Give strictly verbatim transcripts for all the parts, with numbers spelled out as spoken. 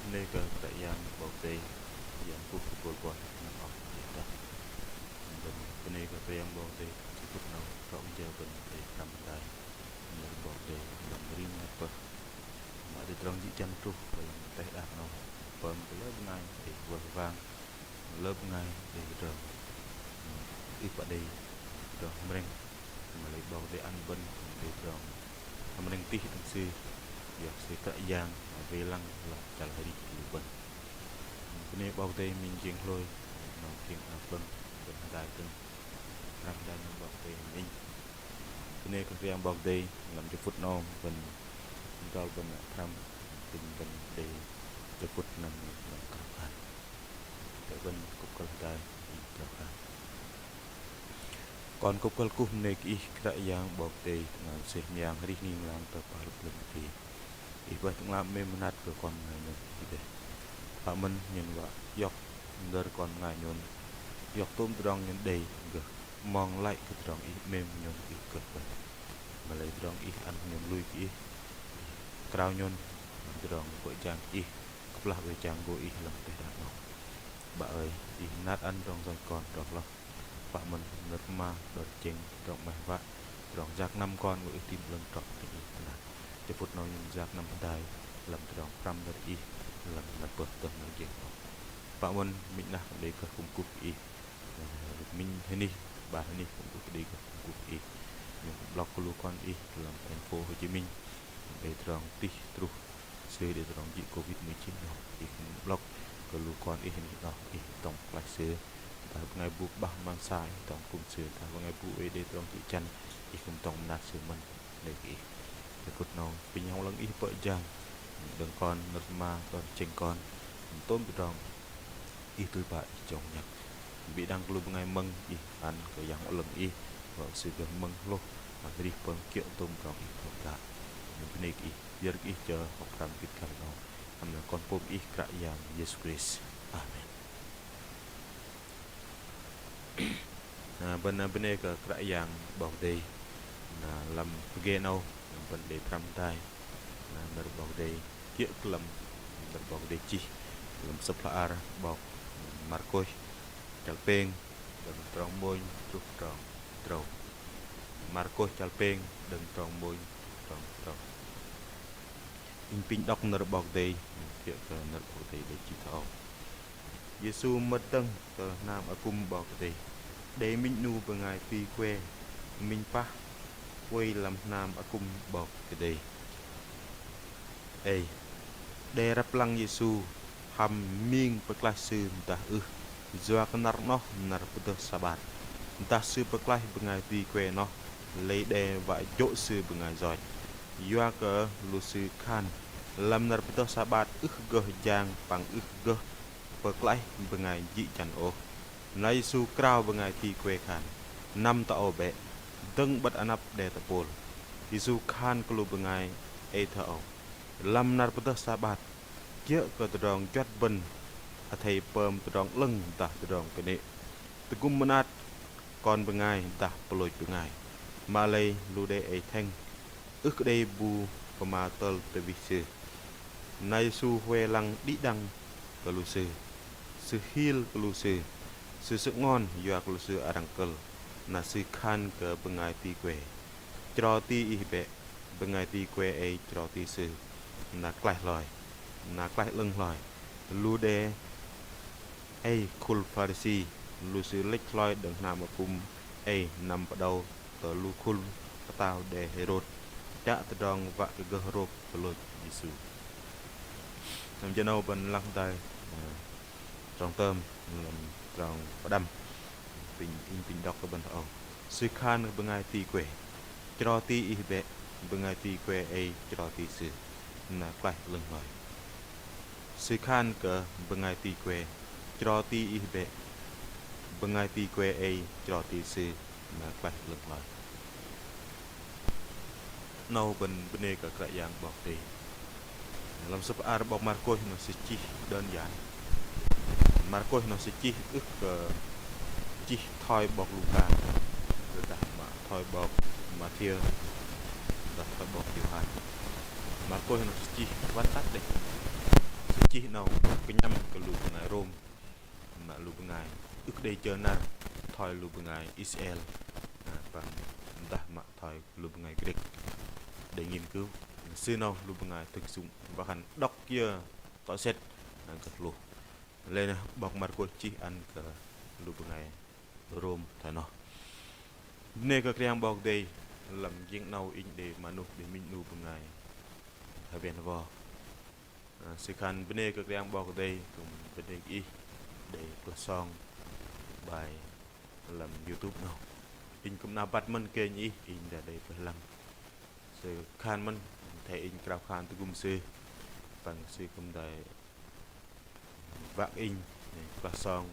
Bơnê kơ Kră Yang 'Bok Kei-Dei, Yang kuh tơpôl pơih năm âu đei dah. Bơ̆n bơnê kơ Kră Yang 'Bok Kei-Dei, jơ phŭt 'nâu trŏ minh jơ bơ̆n đei pơhrăm hơdai nơ̆r 'Bok Kei-Dei lăm rim năr pơh. Mă đei tơdrong jĭ jăn truh kơ lăm teh đak 'nâu, pơm kơ lơ bơngai đei wơh wang, lơ bơngai đei tơdrong ưh pă đei tơdrong hơmrĕng. Mă lei 'Bok Kei-Dei ăn bơ̆n đei tơdrong hơmrĕng tih đơ̆ng Sư, yua kơ Sư Kră Yang wei lăng lăm chăl arih lu bơ̆n. Bơnê 'Bok Kei-Dei, minh jing hlôi, 'nâu jing 'nao plơ̆ng bơ̆n hơdai dơ̆ng. Pơhrăm hơdai nơ̆r 'Bok Kei-Dei hăm inh. Bơnê kơ Kră Yang 'Bok Kei-Dei, lăm jơ phŭt 'nâu bơ̆n adrol bơ̆n pơhrăm, apinh bơ̆n đei jơ phŭt năm lăm krao khan. Kơ bơ̆n kŭp kơ̆l hơdai, inh krao khan. Kon kŭp kơ̆l kuh bơnê kơ Ih Kră Yang 'Bok Kei-Dei, Tơ'ngla mơsêh mơyang arih ling lang tơ kơpal plĕnh teh. Ih bơih Tơ'ngla 'mêm mơnat kơ kon bơngai nhôn Ih dêh. Pă mơ̆n nhôn wă iŏk nơ̆r kon bơngai nhôn, iŏk tôm tơdrong nhôn đei gơh 'mong lei kơ tơdrong Ih 'mêm nhôn Ih kơ̆l bơih. Mă lei tơdrong Ih ăn nhôn lui kơ Ih, krao nhôn tơdrong bơ̆ jang Ih, kơplah oei jang gô Ih lăm teh đak 'nâu. 'Bă ơi, Ih mơnat ăn tơdrong yoch kon tơdrong hloh. Pă mơ̆n nơ̆r pơma, đơ̆ng tơchĕng, tơdrong 'maih wă, tơdrong yak năm kon gô Ih tam 'lơ̆ng trŏ tơ Ih tơnap. Jơ phŭt 'nâu nhôn yak năm hơdai lăm tơdrong pơhrăm nơ̆r Ih lăm năr pơh tơ năr jeng 'nâu. Pă mơ̆n minh 'nah kŭm đei gơh kŭm kuh Ih. Minh hơnih, 'bar hơnih kŭm ưh kơ đei gơh kŭm kuh Ih. Nhôn kŭm 'blŏk kơ lu kon Ih lăm thành phố Hồ Chí Minh, đei tơdrong tih truh sư đei tơdrong jĭ Covid mười chín 'noh, Ih kŭm 'blŏk kơ lu kon Ih hơnih 'noh, Ih dŏng pơklaih sư. Dah bơngai bu kơbah măng sa, Ih dŏng akŭm sư. Dah bơngai bu oei đei tơdrong jĭ jăn, Ih kŭm dŏng mơnat sư mơ̆n. Đei kơ Ih. Jơ phŭt 'nâu, apinh Yang 'Lơ̆ng Ih bơ̆ jang đơ̆ng kon, nơ̆r pơma, đơ̆ng tơchĕng kon, tôm tơdrong Ih tơl pă Ih chông nhăk. Bĭ đăng kơ lu bơngai mơ̆ng Ih ăn kơ Yang 'Lơ̆ng Ih, wă kơ sư gơh mơ̆ng hlôh, ăn arih pơm kiơ̆ tôm tơdrong Ih pơm đă. Nhôn bơnê kơ Ih, yơ̆r kơ Ih chơ hŏk pơhrăm gĭt kăl 'nâu. Hăm anăn Kon pôm Ih Kră Yang Yêsu Krist. Amen. Na, bơ̆n, na, bơnê kơ Kră Yang 'Bok Kei-Dei. Na, lăm pơgê 'nâu, na, bơ̆n đei pơhrăm hơdai. Na, nơ̆r 'Bok Kei-Dei kiơ̆ kơ lăm nơ̆r 'Bok Kei-Dei chih lăm sơ̆p hla ar 'bok Markôs chăl pêng, đơ̆ng trong mônh truh trong tơdrâu. Markôs chăl pêng, đơ̆ng trong mônh truh trong tơdrâu. Inh apinh đŏk nơ̆r 'Bok Kei-Dei, kiơ̆ kơ nơ̆r 'Bok Kei-Dei đei chih thoi âu. Yêsu mơ̆t dơ̆ng tơ hnam akŭm 'Bok Kei-Dei, đei minh 'nu bơngai ti kue, minh pah, oei lăm hnam akŭm 'Bok Kei-Dei ei. Đe răp lăng Yêsu hăm ming pơklaih sư dah ưh, yua kơ năr 'noh năr pơdơh Sabat. Dah sư pơklaih bơngai ti kue 'noh, lei đe wă jô̆ sư bơngai yoch. Yua kơ lu sư khan, lăm năr pơdơh Sabat ưh gơh jang păng ưh gơh pơklaih bơngai jĭ jăn ôh. Na Yêsu krao bơngai ti kue khan, năm tơ âu bĕ, dơ̆ng 'bơ̆t anăp đe tơpôl. Yêsu khan kơ lu bơngai ei thoi âu, lăm năr pơdơh Sabat, kiơ̆ kơ tơdrong juăt bơ̆n athei pơm tơdrong 'lơ̆ng dah tơdrong kơnê̆, tơgŭm mơnat kon bơngai dah pơlôch bơngai. Mă lei lu đe ei thĕng, ưh kơ đei bu pơma tơl tơwih sư. Na Yêsu hue lăng đĭ đăng kơ lu sư, sư hil kơ lu sư, sư sơ'ngon yua kơ lu sư arăng kơ̆l. Na sư khan kơ bơngai ti kue, chro ti ih bĕ. Bơngai ti kue ei chro ti sư, na klaih hloi, na klaih 'lơ̆ng hloi. Lu đe ei khul Pharisi, lu sư lĕch hloi đơ̆ng hnam akŭm ei năm pơđâu tơ lu khul pơtao đe Hêrôt, chă tơdrong wă kơ gơh rôp pơlôch Yêsu. Năm jơ 'nâu bơ̆n lăng hơdai, ơ, trong tơm, lăm trong pơđăm. Apinh, inh apinh đŏk kơ bơ̆n thoi âu. Sư khan kơ bơngai ti kue, chro ti ih bĕ. Bơngai ti kue ei chro ti sư, na klaih 'lơ̆ng hloi. Sư khan kơ bơngai ti kue, chro ti ih bĕ. Bơngai ti kue ei chro ti sư, na klaih 'lơ̆ng hloi. 'Nâu bơ̆n bơnê kơ Kră Yang 'Bok Kei-Dei. Lăm sơ̆p hla ar 'bok Markôs 'noh sư chih đơn giản. Markôs 'noh sư chih ưh kơ chih thoi 'bok Luka, dah mă thoi 'bok Mathiơ, dah thoi 'bok Yôhan. Markôs 'noh sư chih vắn tắt đĕch. Sư chih 'nâu kơnhăm kơ lu bơngai Rôm, mă lu bơngai ưh kơ đei jơ năr thoi lu bơngai Israel, na, păng dah mă thoi lu bơngai Grek đei nghiên cứu. Sư 'nâu lu bơngai thực dụng wă khan đŏk kiơ tŏ sĕt, na, gơh hlôh. Lei na 'bok Markôs chih ăn kơ lu bơngai Rôm thoi noh. Bơnê kơ Kră Yang 'Bok Kei-Dei, lăm jing 'nâu inh đei mơnuh đei minh 'nu bơngai hơwen hơwo. Ơ, sư khan bơnê kơ Kră Yang 'Bok Kei-Dei, kư̆m bơnê kơ ih đei pơsong bai lăm YouTube 'nâu. Inh kư̆m 'nao băt mơ̆n kênh ih, inh dah đei pơlăng. Sư khan mơ̆n, athei inh krao khan tơgŭm sư. Păng sư kư̆m đei wă inh, ơ, pơsong,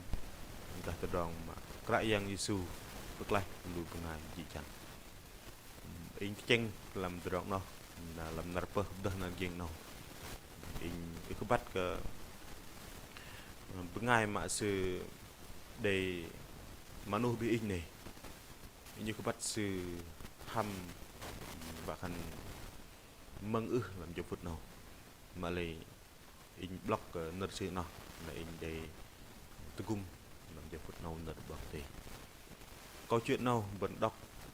dah tơdrong mă Kră Yang Yêsu pơklaih lu bơngai jĭ jăn. Inh tơchĕng lăm tơdrong 'noh, na lăm năr pơh pơdơh năr giĕng 'noh. Inh ưh kơ băt kơ bơngai mă sư đei mơnuh bih inh 'nei. Inh ưh kơ băt sư hăm wă khan mơ̆ng ưh lăm jơ phŭt 'nâu. Mă lei inh blŏk kơ nơ̆r sư 'noh, na inh đei tơgŭm lăm jơ phŭt 'nâu nơ̆r 'Bok Kei-Dei. Câu chuyện 'nâu bơ̆n đŏk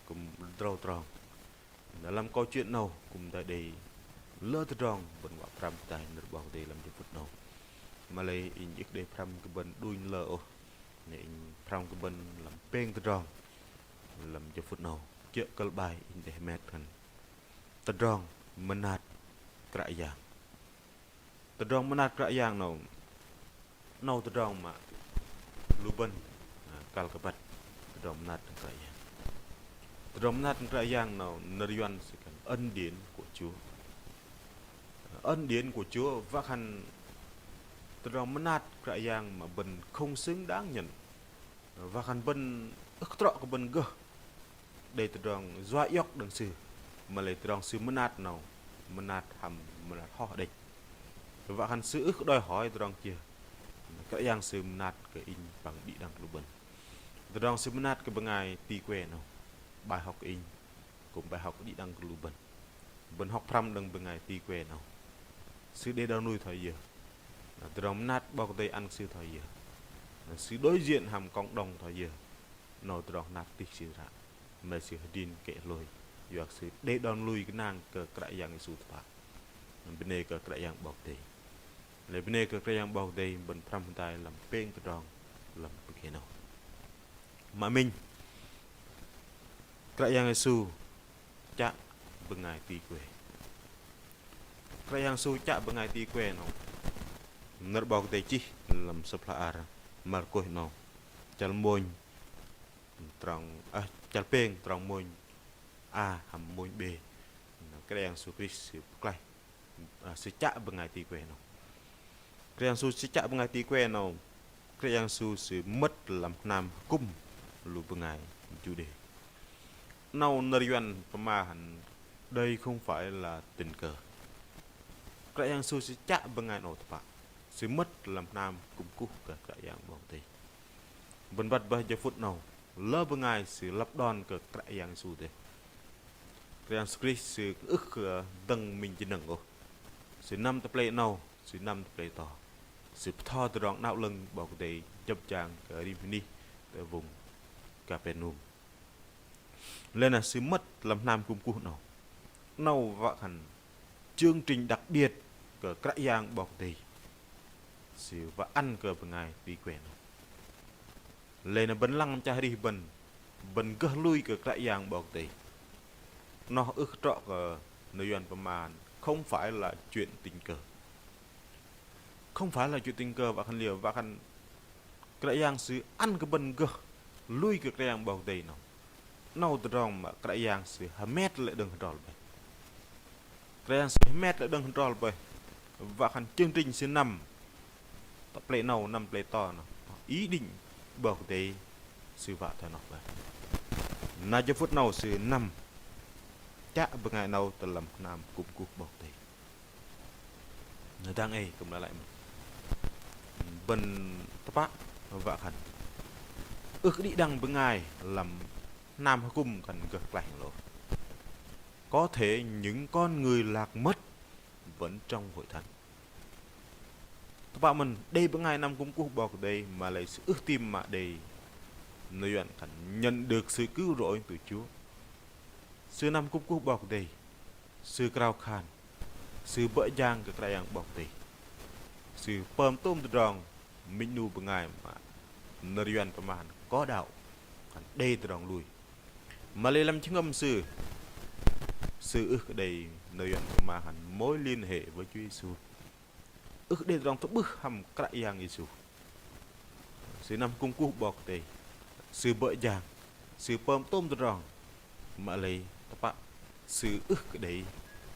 kư̆m drâu trong. Na lăm câu chuyện 'nâu kư̆m đei đei lơ tơdrong bơ̆n wă pơhrăm tai nơ̆r 'Bok Kei-Dei lăm jơ phŭt 'nâu. Mă lei inh ưh kơ đei pơhrăm kơ bơ̆n đunh lơ ôh. Na inh pơhrăm kơ bơ̆n lăm pêng tơdrong lăm jơ phŭt 'nâu. Kiơ̆ kơ̆l bai inh đei hơmet khan tơdrong mơnat Kră Yang. Tơdrong mơnat Kră Yang 'nâu, 'nâu tơdrong mă lu bơ̆n, ơ, kăl kơ băt tơdrong mơnat Kră Yang. Tơdrong mơnat Kră Yang 'nâu nơ̆r Yuăn sư khan ân điển của Chúa. Ân điển của Chúa wă khan tơdrong mơnat Kră Yang mă bơ̆n không xứng đáng nhận. Wă khan bơ̆n ưh kơ trŏ kơ bơ̆n gơh đei tơdrong yua iŏk đơ̆ng Sư, mă lei tơdrong Sư mơnat 'nâu, mơnat hăm mơnat hoh đĕch. Wă khan Sư ưh kơ đòi hỏi tơdrong kiơ. Kră Yang Sư mơnat kơ inh păng đĭ đăng lu bơ̆n. Tơdrong Sư mơnat kơ bơngai ti kue 'nâu, bai hŏk inh kư̆m bai hŏk đĭ đăng kơ lu bơ̆n. Bơ̆n hŏk pơhrăm đơ̆ng bơngai ti kue 'nâu, sư đei đon lui thoi yơ. Na tơdrong mơnat 'Bok Kei-Dei ăn kơ sư thoi yơ. Na sư đối diện hăm cộng đồng thoi yơ. 'Nâu tơdrong hnat tih sư ră. Mă sư hơdrin kĕ hlôi. Yua kơ sư đei đon lui gơnang kơ Kră Yang Yêsu tơpă. Bơnê kơ Kră Yang 'Bok Kei-Dei. Lei bơnê kơ Kră Yang 'Bok Kei-Dei, bơ̆n pơhrăm hơdai lăm pêng tơdrong lăm pơgê 'nâu. Mă minh, Kră Yang Yêsu chă bơngai ti kue. Kră Yang Yêsu chă bơngai ti kue 'nâu. Nơ̆r 'Bok Kei-Dei chih lăm sơ̆p hla ar Markôs 'nâu. Chăl mônh trong, ơ, chăl pêng trong mônh A hăm mônh B. Kră Yang Yêsu Krist Sư pơklaih, ơ, Sư chă bơngai ti kue 'nâu. Kră Yang Yêsu Sư chă bơngai ti kue 'nâu. Kră Yang Yêsu Sư mơ̆t lăm hnam hơkŭm lu bơngai Juđê. 'Nâu nơ̆r Yuăn pơma hăn đây không phải là tình cờ. Kră Yang Yêsu Sư chă bơngai 'nâu tơpă. Sư mơ̆t lăm hnam kŭm kuh kơ Kră Yang 'Bok Kei-Dei. Bơ̆n băt bơih jơ phŭt 'nâu, lơ bơngai sư lăp đon kơ Kră Yang Yêsu dêh. Kră Yang Yêsu Krist Sư ưh kơ dơ̆ng minh jơnơ̆ng ôh. Sư năm tơ pơlei 'nâu, Sư năm tơ pơlei to. Sư bơtho tơdrong 'nao 'lơ̆ng 'Bok Kei-Dei jơ̆p jang kơ rim hơnih tơ vùng Kapernum. Lei na Sư mơ̆t lăm hnam kŭm kuh 'nâu. 'Nâu wă khan chương trình đặc biệt kơ Kră Yang 'Bok Kei-Dei Sư wă ăn kơ bơngai ti kue 'nâu. Lei na bơ̆n lăng chăl arih bơ̆n, bơ̆n gơh lui kơ Kră Yang 'Bok Kei-Dei. Noh ưh kơ trŏ kơ nơ̆r Yuăn pơma không phải là chuyện tình cờ. Không phải là chuyện tình cờ, wă khan liơ, wă khan Kră Yang Sư ăn kơ bơ̆n gơh lui kơ Kră Yang 'Bok Kei-Dei 'nâu. 'Nâu tơdrong mă Kră Yang Sư hơmet lê̆ đơ̆ng hơdrol bơih. Kră Yang Sư hơmet lê̆ đơ̆ng hơdrol bơih. Wă khan chương trình Sư năm tơ pơlei 'nâu, năm pơlei to 'nâu. Ý định 'Bok Kei-Dei Sư wă thoi noh bơih. Na jơ phŭt 'nâu Sư năm chă bơngai 'nâu tơ lăm hnam kŭm kuh 'Bok Kei-Dei. Na dang ei kư̆m lei lăi mơ̆n. Bơ̆n tơpă wă khan ưh kơ đĭ đăng bơngai lăm hnam hơkŭm khan gơh klaih lôh. Có thể những con người lạc mất vẫn trong hội thánh. Tơpă mơ̆n đei bơngai năm kŭm kuh 'Bok Kei-Dei, mă lei sư ưh tim mă đei nơ̆r yuăn khan nhận được sự cứu rỗi từ Chúa. Sư năm kŭm kuh 'Bok Kei-Dei, sư krao khan, sư bơ̆ jang kơ Kră Yang 'Bok Kei-Dei. Sư pơm tôm tơdrong minh 'nu bơngai mă nơ̆r yuăn pơma khan có đạo, khan đei tơdrong lui. Mă lei lăm jơhngơ̆m sư, sư ưh kơ đei nơ̆r yuăn pơma khan mối liên hệ với Chúa Giêsu. Ưh kơ đei tơdrong tơ'bưh hăm Kră Yang Yêsu. Sư năm kŭm kuh 'Bok Kei-Dei, sư bơ̆ jang, sư pơm tôm tơdrong, mă lei tơpă sư ưh kơ đei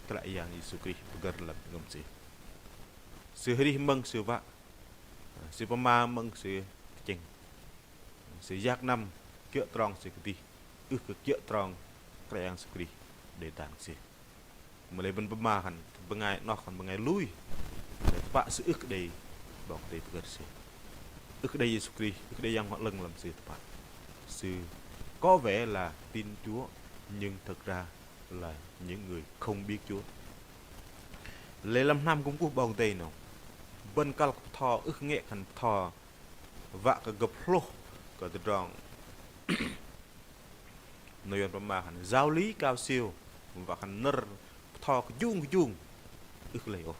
Kră Yang Yêsu Krist pơgơ̆r lăm jơhngơ̆m sư. Sư arih mơ̆ng sư wă, sư pơma mơ̆ng sư tơchĕng. Sư yak năm kiơ̆ trong sư kơdih, ưh kơ kiơ̆ trong Kră Yang Yêsu Krist đei dan sư. Mă lei bơ̆n pơma khan bơngai 'noh khan bơngai lui. Mă lei tơpă sư ưh kơ đei 'Bok Kei-Dei pơgơ̆r sư. Ưh kơ đei Yêsu Krist, ưh kơ đei Yang Bơhngol 'Lơ̆ng lăm sư tơpă. Sư có vẻ là tin Chúa nhưng thực ra là những người không biết Chúa. Lei lăm hnam kŭm kuh 'Bok Kei-Dei 'nâu, bơ̆n kăl kơ bơtho ưh kơ ngeh khan bơtho wă kơ gơ̆p hlôh kơ tơdrong nơ̆r yuăn pơma khan giáo lý cao siêu, wă khan nơ̆r bơtho kơjung kơjung, ưh kơ lei ôh.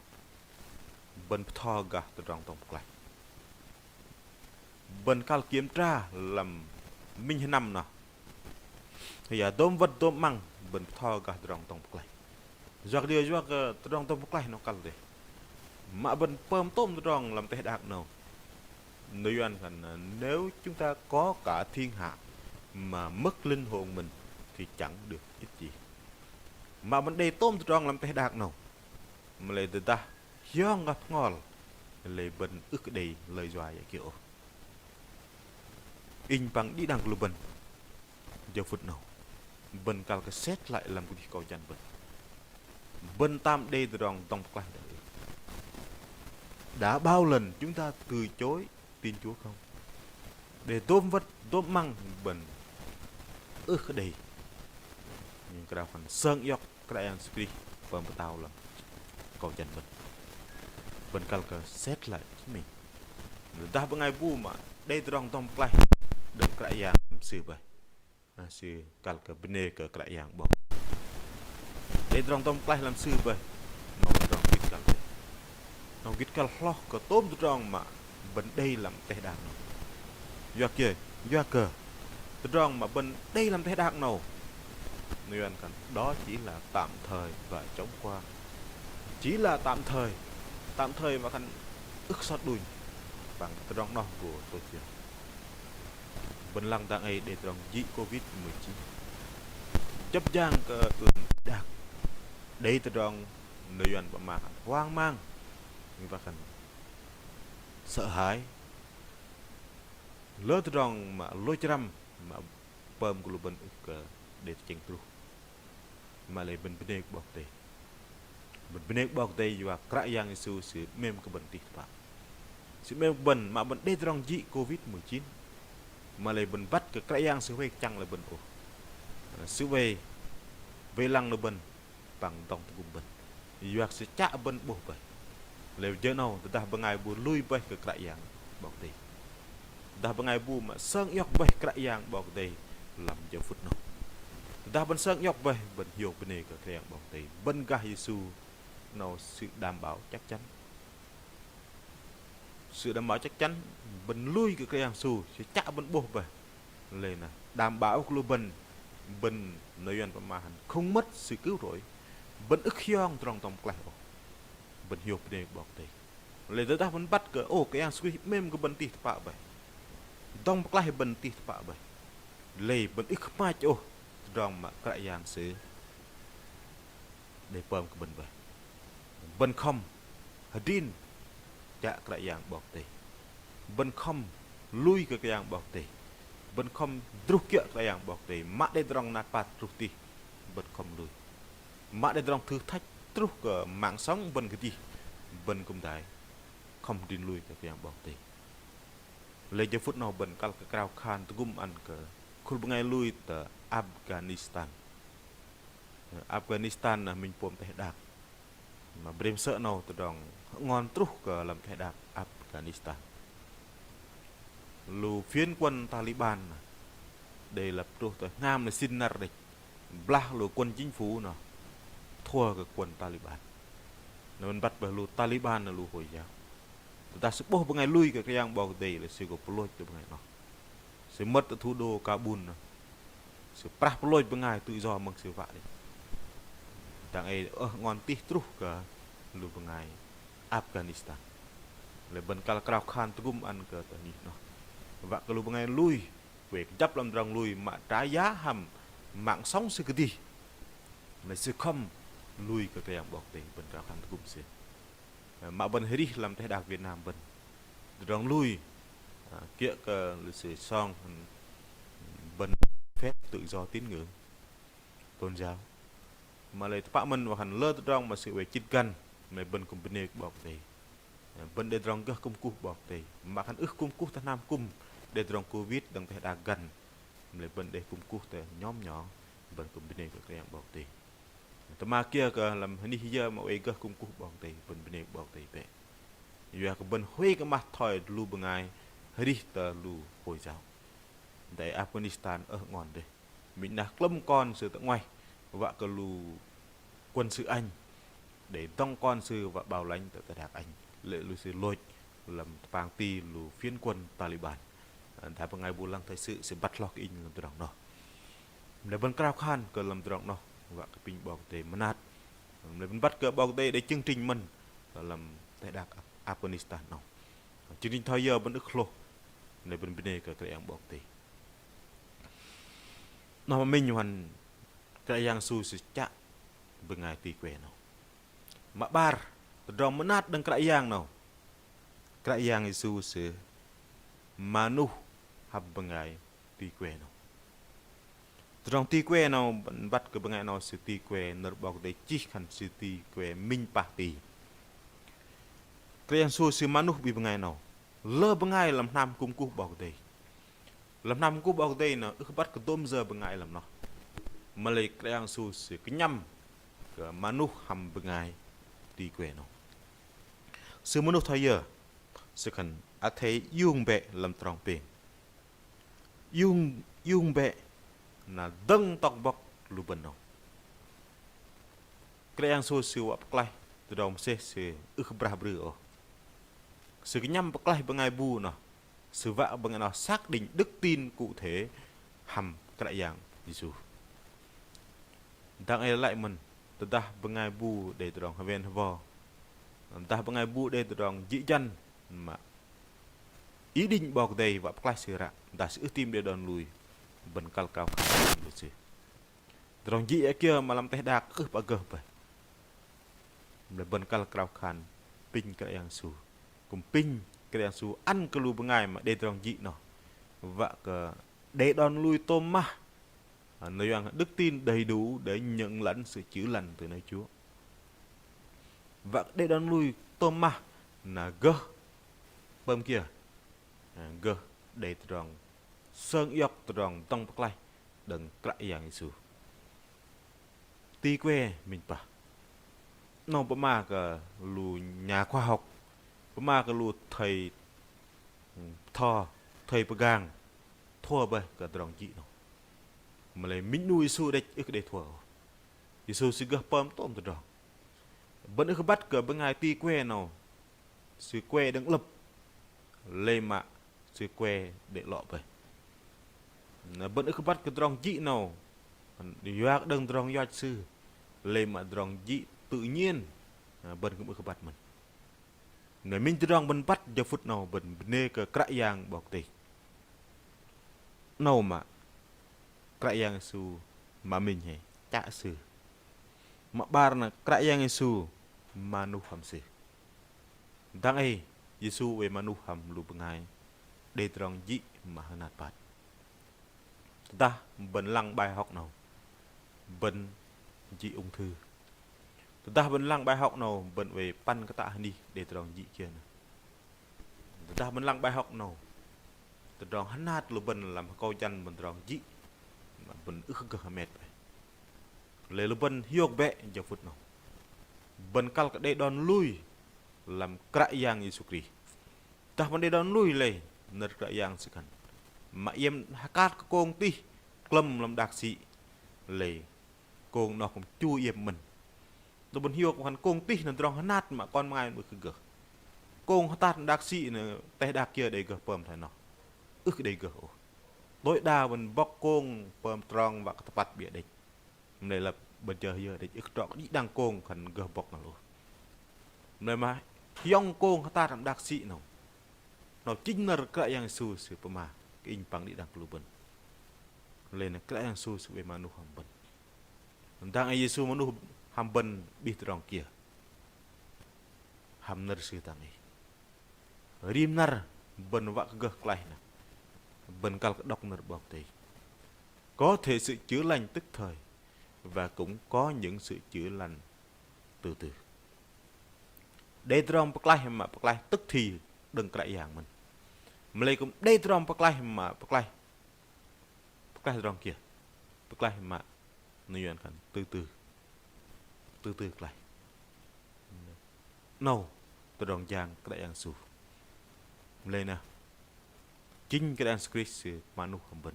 Bơ̆n bơtho gah tơdrong dŏng pơklaih. Bơ̆n kăl kiểm tra lăm minh hơnăm noh. Hơyă dôm wơ̆t dôm 'măng bơ̆n bơtho gah tơdrong dŏng pơklaih. Yua kơ đei yua kơ tơdrong dŏng pơklaih noh kăl dêh. Mă bơ̆n pơm tôm tơdrong lăm teh đak 'nâu. Nơ̆r yuăn khan, nếu chúng ta có cả thiên hạ mà mất linh hồn mình thì chẳng được ích gì. Mă bơ̆n đei tôm tơdrong lăm teh đak 'nâu, mă lei tơdah hiong gah bơhngol, lei bơ̆n ưh kơ đei lơi yua yă kiơ ôh. Inh păng đĭ đăng kơ lu bơ̆n. Jơ phŭt 'nâu, bơ̆n kăl kơ set lăi lăm kơdih akâu jăn bơ̆n. Bơ̆n tam đei tơdrong dŏng pơklaih dah ưh? Đã bao lần chúng ta từ chối tin Chúa không? Đei dôm wơ̆t dôm 'măng bơ̆n ưh kơ đei, ưh kơ đei krao khan sơng iŏk Kră Yang Yêsu Krist pơm pơtao lăm akâu jăn bơ̆n. Bơ̆n kăl kơ set lăi chính mình. Tơdah bơngai bu mă đei tơdrong dŏng pơklaih đơ̆ng Kră Yang lăm sư bơih, sư kăl kơ bơnê kơ Kră Yang 'Bok. Đei tơdrong dŏng pơklaih lăm sư bơih, 'nâu tơdrong gĭt kăl. 'Nâu gĭt kăl hloh kơ tôm tơdrong mă bơ̆n đei lăm teh đak 'nâu. Yua kơ, yua kơ tơdrong mă bơ̆n đei lăm teh đak 'nâu, nơ̆r yuăn khan đó chỉ là tạm thời và chóng qua. Chỉ là tạm thời. Tạm thời mă khan ưh kơ sot đunh. Păng tơdrong noh gô tôch yơ. Bơ̆n lăng dang ei đei tơdrong jĭ Covid mười chín. Jơ̆p jang kơ ưm đak. Đei tơdrong nơ̆r yuăn pơma khan hoang mang. Mă khan sợ hãi. Lơ tơdrong mă lôch răm mă pơm kơ lu bơ̆n ưh kơ đei tơchĕng truh. Mă lei bơ̆n bơnê kơ 'Bok Kei-Dei. Bơ̆n bơnê kơ 'Bok Kei-Dei yua Kră Yang Yêsu Sư 'mêm kơ bơ̆n tih tơpă. Sư 'mêm kơ bơ̆n mă bơ̆n đei tơdrong jĭ Covid mười chín. Mă lei bơ̆n băt kơ Kră Yang Sư oei kơchăng lê̆ bơ̆n ôh. Sư oei, oei lăng lu bơ̆n păng dŏng tơgŭm bơ̆n. Yua kơ Sư chă bơ̆n 'bôh bơih. Lei jơ 'nâu tơdah bơngai bu lui bơih kơ Kră Yang 'Bok Kei-Dei. Tơdah bơngai bu mă sơng iŏk bơih Kră Yang 'Bok Kei-Dei lăm jơ phŭt 'nâu. Tơdah bơ̆n sơng iŏk bơih, bơ̆n hiôk bơnê kơ Kră Yang 'Bok Kei-Dei. Bơ̆n gah Yêsu 'nâu sự đảm bảo chắc chắn. Sự đảm bảo chắc chắn, bơ̆n lui kơ Kră Yang Yêsu, Sư chă bơ̆n 'bôh bơih. Lei na, đảm bảo kơ lu bơ̆n, bơ̆n nơ̆r yuăn pơma khan không mất sự cứu rỗi. Bơ̆n ưh kơ hiong tơdrong dŏng pơklaih ôh. Bơ̆n hiôk bơnê kơ 'Bok Kei-Dei. Lei tơdah bơ̆n băt kơ, ô, Kră Yang Yêsu Krist 'mêm kơ bơ̆n tih tơpă bơih. Dŏng pơklaih bơ̆n tih tơpă bơih. Lei bơ̆n ưh kơ hmach ôh tơdrong mă Kră Yang Sư đei pơm kơ bơ̆n bơih. Bơ̆n khŏm hơdrin chă Kră Yang 'Bok Kei-Dei. Bơ̆n khŏm lui kơ Kră Yang 'Bok Kei-Dei. Bơ̆n khŏm druh kiơ̆ Kră Yang 'Bok Kei-Dei. Mă đei tơdrong nat pat truh tih, bơ̆n khŏm lui. Mă đei tơdrong thử thách truh kơ mạng sống bơ̆n kơdih, bơ̆n kư̆m đei khŏm hơdrin lui kơ Kră Yang 'Bok Kei-Dei. Lei jơ phŭt 'nâu bơ̆n kăl kơ krao khan tơgŭm ăn kơ khul bơngai lui tơ Afghanistan. Afghanistan na minh pôm teh đak. Mă brêm sơ̆ 'nâu tơdrong hơ'ngon truh kơ lăm teh đak Afghanistan. Lu phiến quân Taliban đei lăp truh tơ hngam nơ̆r sĭn năr đĕch. Blah lu quân chính phủ noh thua kơ quân Taliban. Noh bơ̆n băt bơih lu Taliban noh lu Hồi giáo. Tơdah sư 'bôh bơngai lui kơ Kră Yang 'Bok Kei-Dei lei sư gô pơlôch tơ bơngai noh. Sư mơ̆t tơ thủ đô Kabul noh. Sư prah pơlôch bơngai tự do mơ̆ng sư wă đĕch. Dang ei ưh 'ngon tih truh kơ lu bơngai Afghanistan. Lei bơ̆n kăl krao khan tơgŭm ăn kơ tơ anih noh. Wă kơ lu bơngai lui, wei kơjăp lăm tơdrong lui mă trả giá hăm mạng sống sư kơdih. Lei sư khŏm lui kơ Kră Yang 'Bok Kei-Dei, bơ̆n krao khan tơgŭm sư. Mă bơ̆n arih lăm teh đak Việt Nam bơ̆n. Tơdrong lui, à, kiơ̆ kơ lu sư song bơ̆n phép tự do tín ngưỡng tôn giáo. Mă lei tơpă mơ̆n wă khan lơ tơdrong mă sư oei chĭt găn, mă lei bơ̆n kư̆m bơnê kơ 'Bok Kei-Dei. Bơ̆n đei tơdrong gơh kư̆m kuh 'Bok Kei-Dei. Mă khan ưh kư̆m kuh tơ hnam kư̆m, đei tơdrong Covid dang teh đak găn. Mă lei bơ̆n đei kư̆m kuh tơ nhŏm nhŏ, bơ̆n kư̆m bơnê kơ Kră Yang 'Bok Kei-Dei. Tơma kiơ kơ lăm anih yơ mă oei gơh kư̆m kuh 'Bok Kei-Dei, bơ̆n bơnê 'Bok Kei-Dei bĕ. Yua kơ bơ̆n huay kơ mah thoi lu bơngai arih tơ lu Hồi giáo. Dang ei Afghanistan ưh 'ngon dêh. Minh 'nah klơ̆m kon sư tơ 'nguaih, wă kơ lu quân sự Anh đei dŏng kon sư wă bảo lãnh tơ teh đak Anh. Lê̆ lu sư lôch lăm tơpang ti lu phiến quân Taliban. Dah bơngai bu lăng thời sự sư băt hloh kơ inh lăm tơdrong noh. Mă lei bơ̆n krao khan kơ lăm tơdrong noh wă kơ apinh 'Bok Kei-Dei mơnat. Mă lei bơ̆n băt kơ 'Bok Kei-Dei đei chương trình mơ̆n lăm teh đak Afghanistan noh. Chương trình thoi yơ bơ̆n ưh hlôh. Mă lei bơ̆n bơnê kơ Kră Yang 'Bok Kei-Dei. Noh mă minh wă khan Kră Yang Yêsu sư chă bơngai ti kue noh. Mă 'bar, tơdrong mơnat đơ̆ng Kră Yang noh. Kră Yang Yêsu sư manuh hăm bơngai ti kue noh. Tơdrong ti kue noh bơ̆n băt kơ bơngai noh sư ti kue nơ̆r 'Bok Kei-Dei chih khan sư ti kue minh pah ti. Kră Yang Yêsu sư manuh 'bih bơngai noh. Lơ bơngai lăm hnam kư̆m kuh 'Bok Kei-Dei. Lăm hnam kư̆m kuh 'Bok Kei-Dei noh ưh kơ băt kơ dôm yơ bơngai lăm noh. Mă lei Kră Yang Yêsu sư kơnhăm kơ manuh hăm bơngai ti kue noh. Sư manuh thoi yơ? Sư khan athei iung bĕ lăm trong pêng. Iung, iung bĕ na dơ̆ng tŏk bŏk lu bơ̆n âu. Kră Yang Yêsu sư wă pơklaih tơdrong mơsêh sư ưh kơ brah brư ôh. Sư kơnhăm pơklaih bơngai bu noh. Sư wă bơngai noh xác định đức tin cụ thể hăm Kră Yang Yêsu. Dang ei lei mơ̆n, tơdah bơngai bu đei tơdrong hơwen hơwo, tơdah bơngai bu đei tơdrong jĭ jăn mă ý định 'Bok Kei-Dei wă pơklaih sư ră, dah sư ưh tim đei đon lui, bơ̆n kăl krao khan lu sư. Tơdrong jĭ kiơ mă lăm teh đak ưh pă gơh bơih. Mă lei bơ̆n kăl krao khan apinh Kră Yang Yêsu. Kư̆m apinh Kră Yang Yêsu ăn kơ lu bơngai mă đei tơdrong jĭ noh. Wă kơ đei đon lui tôm mah. À, nói rằng đức tin đầy đủ để nhận lãnh sự chữa lành từ nơi Chúa. Wă kơ đei đon lui tôm mah na gơh pơm kiơ. À, gơh đei tơdrong sơng iŏk tơdrong dŏng pơklaih đơ̆ng Kră Yang Yêsu. Ti kue minh pah. Noh pơma kơ lu nhà khoa học, pơma kơ lu thầy bơtho, thầy pơgang, thua bơih kơ tơdrong jĭ noh. Mă lei minh 'nu Yêsu đĕch ưh kơ đei thua. Yêsu sư gơh pơm tôm tơdrong. Bơ̆n ưh kơ băt kơ bơngai ti kue noh sư kue đơ̆ng 'lơ̆p. Lei mă sư kue đei 'lŏ bơih. Na bơ̆n ưh kơ băt kơ tơdrong jĭ noh yua kơ đơ̆ng tơdrong yoch sư. Lei mă tơdrong jĭ tự nhiên, na bơ̆n kư̆m ưh kơ băt mơ̆n. Na minh tơdrong bơ̆n băt jơ phŭt noh bơ̆n bơnê kơ Kră Yang 'Bok Kei-Dei. 'Nâu mă Kră Yang Yêsu mă minh hei chă sư. Mă 'bar na Kră Yang Yêsu manuh hăm sư. Dang ei Yêsu oei manuh hăm lu bơngai đei tơdrong jĭ mă hơnat pat. Tơdah bơ̆n lăng bài học 'nâu, bơ̆n jĭ ung thư. Tơdah bơ̆n lăng bài học 'nâu, bơ̆n oei păn kơtă hơnih đei tơdrong jĭ kiơ nơh. Tơdah bơ̆n lăng bài học 'nâu, tơdrong hơnat lu bơ̆n lăm akâu jăn bơ̆n tơdrong jĭ, mă bơ̆n ưh kơ gơh hơmet bơih. Lei lu bơ̆n hiôk bĕ jơ phŭt 'nâu. Bơ̆n kăl kơ đei đon lui lăm Kră Yang Yêsu Krist. Dah bơ̆n đei đon lui lei nơ̆r Kră Yang sư khan. Mă iĕm hơkat kơ kông tih klơ̆m lăm đak sĭ lei kông noh kŭm chu iĕm mơ̆n. Tơ bơ̆n hiôk khan kông tih nơ̆ tơdrong hơnat mă kon bơngai ưh kơ gơh. Kông hơtat đak sĭ nơ̆ teh đak kiơ đei gơh pơm thoi noh. Ưh kơ đei gơh ôh. Tối đa bơ̆n bŏk kông pơm trong wă kơ tơpăt 'biơ̆ đĕch. Mă lei lăp bơ̆n jơ hơyơ đĕch ưh kơ trŏ kơ đĭ đăng kông khan gơh bŏk ngăl ôh. Mă lei mă hiong kông hơtat lăm đak sĭ 'nâu. 'Nâu chính nơ̆r Kră Yang Yêsu sư pơma kơ inh păng đĭ đăng kơ lu bơ̆n. Lei nơ̆ Kră Yang Yêsu sư oei mơnuh hăm bơ̆n. Dang ei Yêsu mơnuh hăm bơ̆n 'bih tơdrong kiơ? Hăm nơ̆r sư dang ei. Rim năr bơ̆n wă kơ gơh klaih nơ̆, bơ̆n kăl kơ đŏk nơ̆r 'Bok Kei-Dei. Có thể sự chữa lành tức thời và cũng có những sự chữa lành từ từ. Đei tơdrong pơklaih mă pơklaih tức thì đơ̆ng Kră Yang mơ̆n. Mă lei kŭm đei tơdrong pơklaih mă pơklaih, pơklaih tơdrong kiơ? Pơklaih mă nơ̆r Yuan khan từ từ. Từ từ klaih. 'Nâu tơdrong jang Kră Yang Yêsu. Mă lei nơ̆ chính Kră Yang Yêsu Krist sư mơnuh hăm bơ̆n.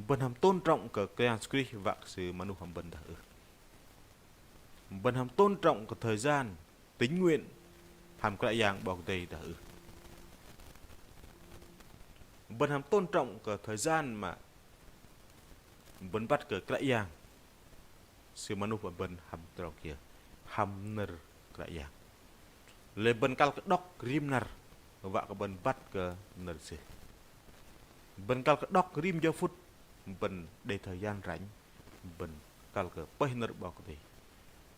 Bơ̆n hăm tôn trọng kơ Kră Yang Yêsu Krist wă kơ sư mơnuh hăm bơ̆n dah ưh? Bơ̆n hăm tôn trọng kơ thời gian tĩnh nguyện hăm Kră Yang 'Bok Kei-Dei dah ưh? Bơ̆n hăm tôn trọng kơ thời gian mă bơ̆n băt kơ Kră Yang sư mơnuh bơ̆n hăm tơdrong kiơ? Hăm nơ̆r Kră Yang. Lei bơ̆n kăl kơ đŏk rim năr wă kơ bơ̆n băt kơ nơ̆r sư. Bơ̆n kăl kơ đŏk rim jơ phŭt bơ̆n đei thời gian rảnh, bơ̆n kăl kơ pơih nơ̆r 'Bok Kei-Dei.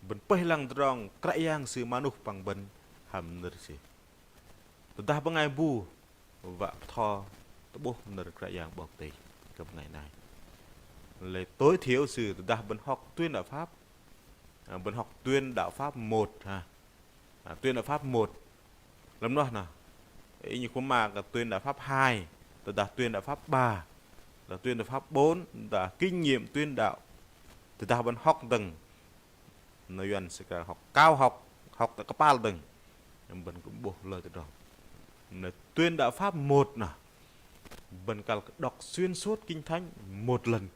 Bơ̆n pơih lăng tơdrong Kră Yang sư mơnuh păng bơ̆n hăm nơ̆r sư. Tơdah bơngai bu wă bơtho tơ'bôh nơ̆r Kră Yang 'Bok Kei-Dei kơ bơngai nai. Lei tối thiểu sư tơdah bơ̆n hŏk tuyên đạo pháp, à, bơ̆n hŏk tuyên đạo pháp một ha. À, tuyên đạo pháp một. Lăm noh nơ̆, inh pơma kơ tuyên đạo pháp hai, tơdah tuyên đạo pháp ba, tơdah tuyên đạo pháp bốn, tơdah kinh nghiệm tuyên đạo. Tơdah bơ̆n hŏk dơ̆ng. Nơ̆r Yuan sư khan hŏk cao học, hŏk tơ kơpal dơ̆ng. Bơ̆n kŭm 'bôh lơ tơdrong. Nơ̆ tuyên đạo pháp một nơ̆. Bơ̆n kăl kơ đọc xuyên suốt Kinh Thánh một lần.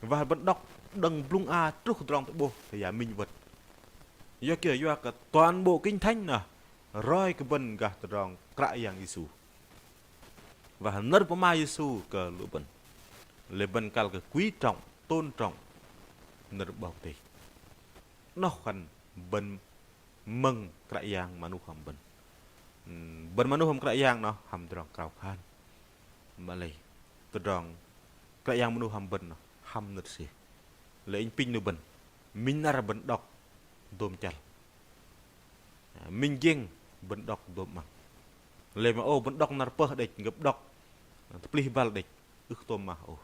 Wă bơ̆n đọc đơ̆ng blŭng a truh tơdrong tơ'bôh tơ ya minh wơ̆t. Yua kiơ? Yua kơ toàn bộ Kinh Thánh nơ̆ roi kơ bơ̆n gah tơdrong Kră Yang Yêsu. Wă nơ̆r pơma Yêsu kơ lu bơ̆n. Lei bơ̆n kăl kơ quý trọng, tôn trọng nơ̆r 'Bok Kei-Dei. Noh khan bơ̆n mơ̆ng Kră Yang mơnuh hăm bơ̆n. Ừm, bơ̆n mơnuh hăm Kră Yang noh hăm tơdrong krao khan. Mă lei tơdrong Kră Yang mơnuh hăm bơ̆n noh hăm nơ̆r sư. Lei inh apinh lu bơ̆n, minh năr bơ̆n đọc dôm chăl. Minh giĕng bơ̆n đọc dôm 'măng. Lei mă ô bơ̆n đọc năr pơh đĕch, gơ̆p đọc tơplih băl đĕch, ưh tôm mah ôh.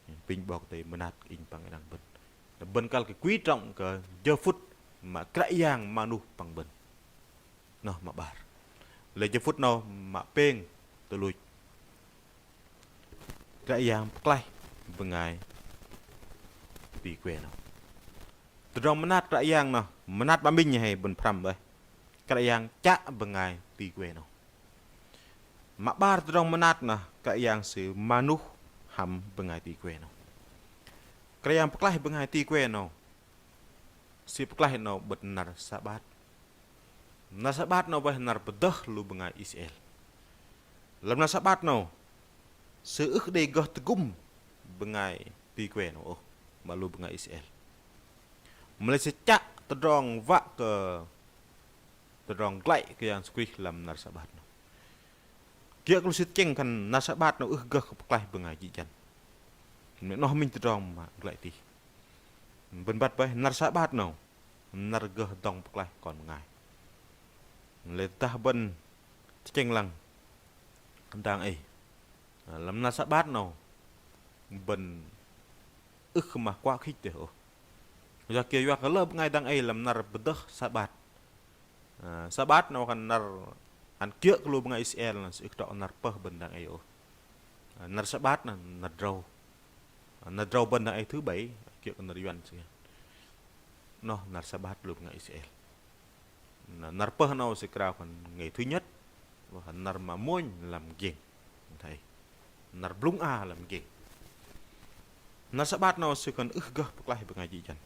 Apinh 'Bok Kei-Dei mơnat inh păng đĭ đăng bơ̆n. Bơ̆n kăl kơ quý trọng kơ jơ phŭt mă Kră Yang mơnuh păng bơ̆n. Noh mă 'bar. Lei jơ phŭt noh mă pêng tuch luch. Kră Yang pơklaih bơngai ti kue noh. Tơdrong mơnat Kră Yang noh, mơnat mă minh hei bơ̆n pơhrăm bơih. Kră Yang chă bơngai ti kue noh. Mă 'bar tơdrong mơnat noh Kră Yang sư mơnuh hăm bơngai ti kue noh. Kră Yang pơklaih bơngai ti kue noh. Sư pơklaih noh 'bơ̆t năr Sabat. Năr Sabat noh bơih năr pơdơh lu bơngai Israel. Lăm năr Sabat noh sư ưh đei gơh tơgŭm bơngai ti kue noh ôh, mă lu bơngai Israel. Mă lei sư chă tơdrong wă kơ tơdrong glăi kơ Yang Yêsu Krist lăm năr Sabat noh. Kiơ̆ kơ lu sư tơchĕng khan năr Sabat noh ưh gơh kơ pơklaih bơngai jĭ jăn. Noh minh tơdrong mă glăi tih. Bơ̆n băt bơih năr Sabat noh năr gơh dŏng pơklaih kon bơngai. Lei tơdah bơ̆n tơchĕng lăng dang ei, lăm năr Sabat noh bơ̆n ưh kơ mă kuă khĭch dêh ôh. Yua kiơ? Yua kơ lơ bơngai dang ei lăm năr pơdơh Sabat. Ơ, Sabat noh khan năr ăn kiơ̆ kơ lu bơngai Israel noh sư ưh kơ trŏ năr pơh bơ̆n dang ei ôh. Ơ, năr Sabat noh năr drâu. Ơ, năr drâu bơ̆n dang ei thứ bảy, kiơ̆ kơ năr Yuăn sư. Noh năr Sabat lu bơngai Israel. Na năr pơh 'nâu sư krao khan ngày thứ nhất, wă khan năr mă mônh lăm giĕng. Thoi năr blŭng a lăm giĕng. Năr Sabat 'nâu sư khan ưh gơh pơklaih bơngai jĭ jăn.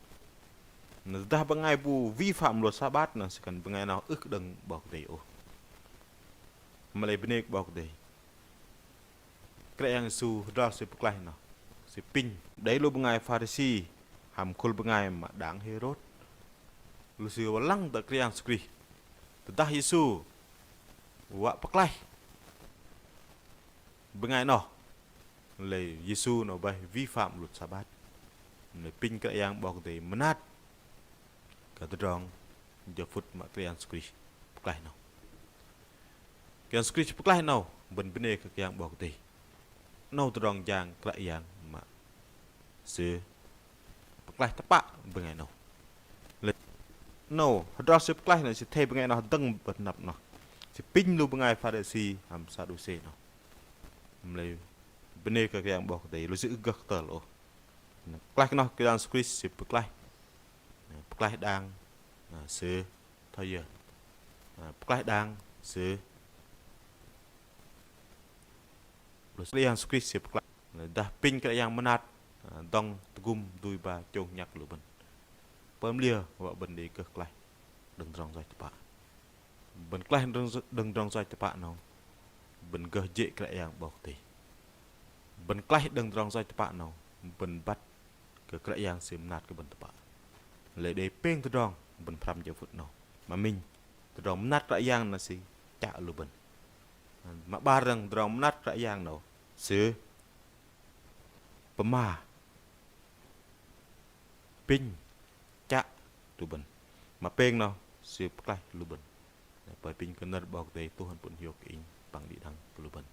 Na tơdah bơngai bu vi phạm luật Sabat na sư khan bơngai 'nâu ưh kơ đơ̆ng 'Bok Kei-Dei ôh. Mă-lei bơnê kơ 'Bok Kei-Dei. Kră Yang Yêsu hơdrol sư pơklaih noh, sư pinh đei lu bơngai Pharisi hăm khul bơngai mă đảng Hêrôd. Lu sư wă lăng tơ Kră Yang Yêsu Krist. Tơdah Yêsu wă pơklaih bơngai noh, lei Yêsu noh bơih vi phạm luật Sabat. Lei pinh Kră Yang 'Bok Kei-Dei mơnat kơ tơdrong jơ phŭt mă Kră Yang Yêsu Krist pơklaih noh. Kră Yang Yêsu Krist pơklaih 'nâu, bơ̆n bơnê kơ Kră Yang 'Bok Kei-Dei. 'Nâu tơdrong jang Kră Yang mă sư pơklaih tơpă bơngai 'nâu. Lei 'nâu hơdrol sư pơklaih 'nâu sư athei bơngai noh dơ̆ng bơ̆n hơnăp noh. Sư pinh lu bơngai Pharisi hăm Sađusê noh. Mă-lei bơnê kơ Kră Yang 'Bok Kei-Dei, lu sư ưh gơh kơtơl ôh. Pơklaih kơ noh Kră Yang Yêsu Krist sư pơklaih. Pơklaih đang, sư thoi yơ. Pơklaih đang, sư Lu sư Kră Yang Yêsu Krist sư pơklaih. Dah pinh Kră Yang mơnat, dŏng tơgŭm dui ba chông nhăk lu bơ̆n. Pơm liơ wă bơ̆n đei gơh klaih đơ̆ng tơdrong yoch tơpă. Bơ̆n klaih đơ̆ng, đơ̆ng tơdrong yoch tơpă 'nâu, bơ̆n gơh jê̆ Kră Yang 'Bok Kei-Dei. Bơ̆n klaih đơ̆ng tơdrong yoch tơpă 'nâu, bơ̆n băt kơ Kră Yang sư mơnat kơ bơ̆n tơpă. Lei đei pêng tơdrong bơ̆n pơhrăm jơ phŭt 'nâu. Mă minh, tơdrong mơnat Kră Yang na sư chă lu bơ̆n. Mă 'bar dơ̆ng tơdrong mơnat Kră Yang 'nâu, sư pơma, pinh, chă lu bơ̆n. Mă pêng 'nâu, sư pơklaih lu bơ̆n. Pơi apinh kơ nơ̆r 'Bok Kei-Dei tuh ăn pŭn hiôk inh păng đĭ đăng kơ lu bơ̆n.